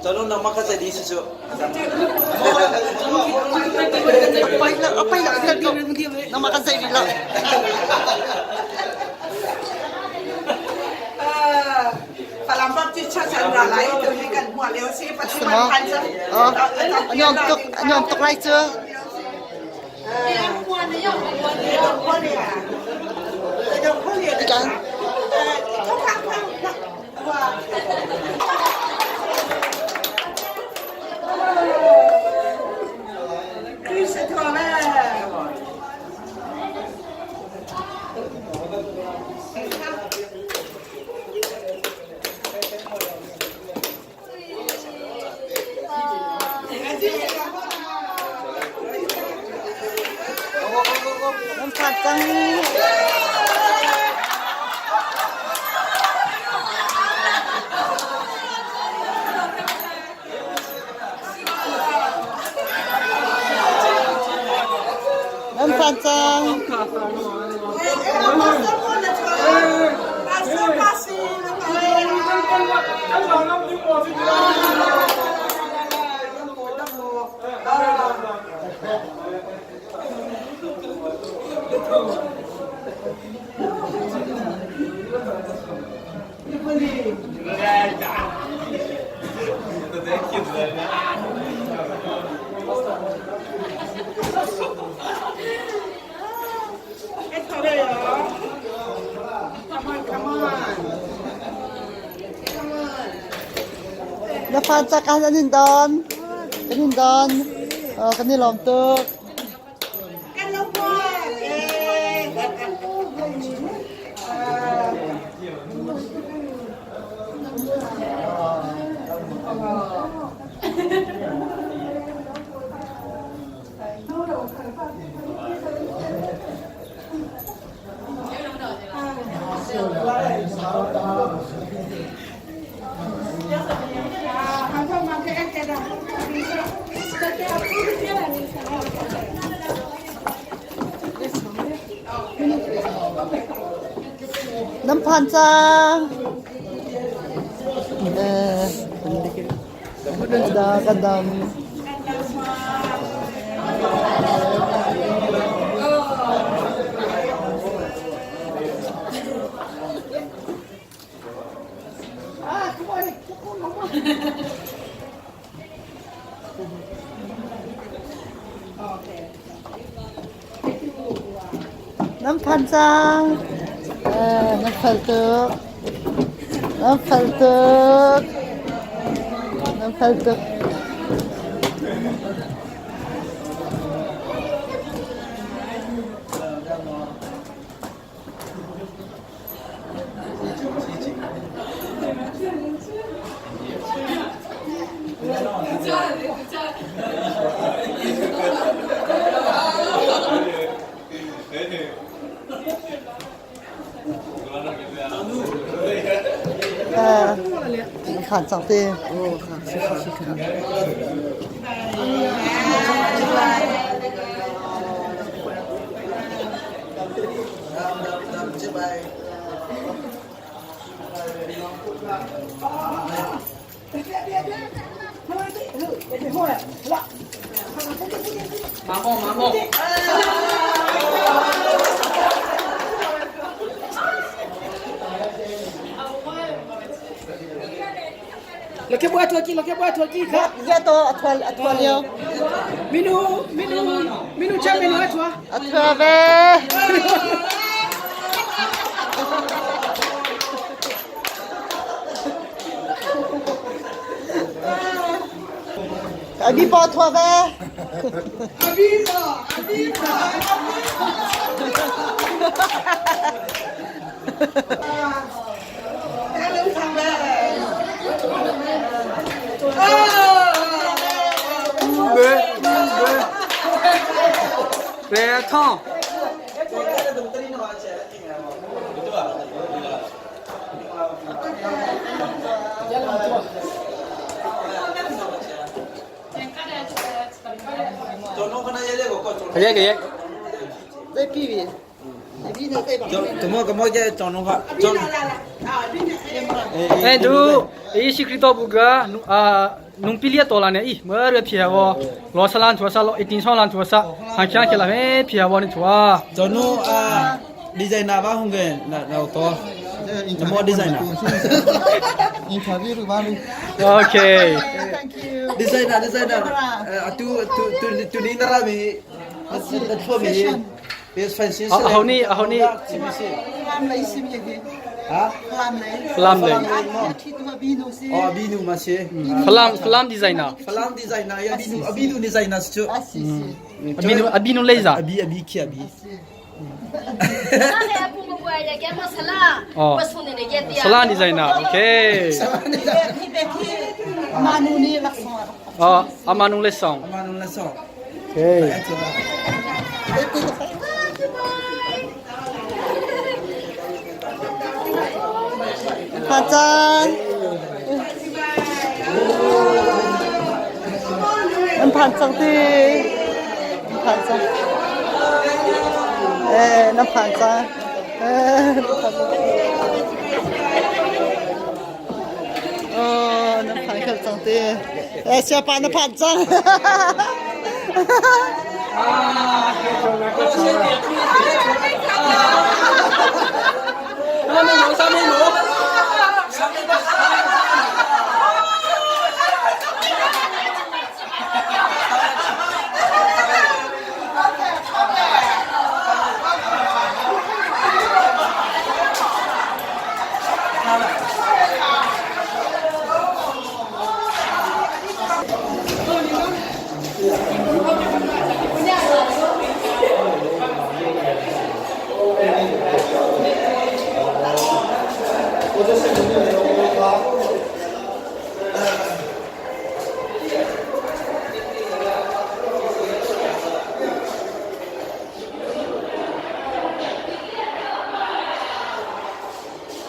Nangmah kan zei rih lo. Falam Baptist Church an ra lai tu hi kan hmuah lio si Pathian phan cang. A nuam tuk a nuam tuk lai cu. Nan phan cang. Nan phan cang. Na phan cak ah an in don. Kan in don. Kan i lawm tuk. Nan phan cang. Da kan dam. Nan phan cang. Nan fel tuk. Nan fel tuk. Nan fel tuk. Phan cang te. A thua ve. Abi pa thua ve. Abi pa, abi pa. Eh du i sikrito buga nungpi lia to la ne i ma re phia wo lo salan chua sa lo itin so lan chua sa hang kya khela he phia wo ni chua. Chonu a designer ba hung ge na na to. Namo designer. Interview ba ni. Okay. Thank you. Designer designer. Atu tu tu tu ni na ra mi. Na thua mi. Best fancy. Aho ni aho ni. Lam lei sim ye hi. Ha? Lam lei. Falam lei. Thi tu bi nu si. Oh binu ma si. Falam Falam designer. Falam designer ya binu abinu designer chu. Asi si. Abinu abinu leiza. Abi abi khi abi. Oh. Salan designer. Okay. Hi be khi manu ni lak song. Oh, amanung le song. Amanung le song. Okay. Phan chan. An phan cang ti. An phan cang. Eh, na phan cang. Eh, na phan cang. Oh, na phan khal cang ti. Eh, siapa na phan cang.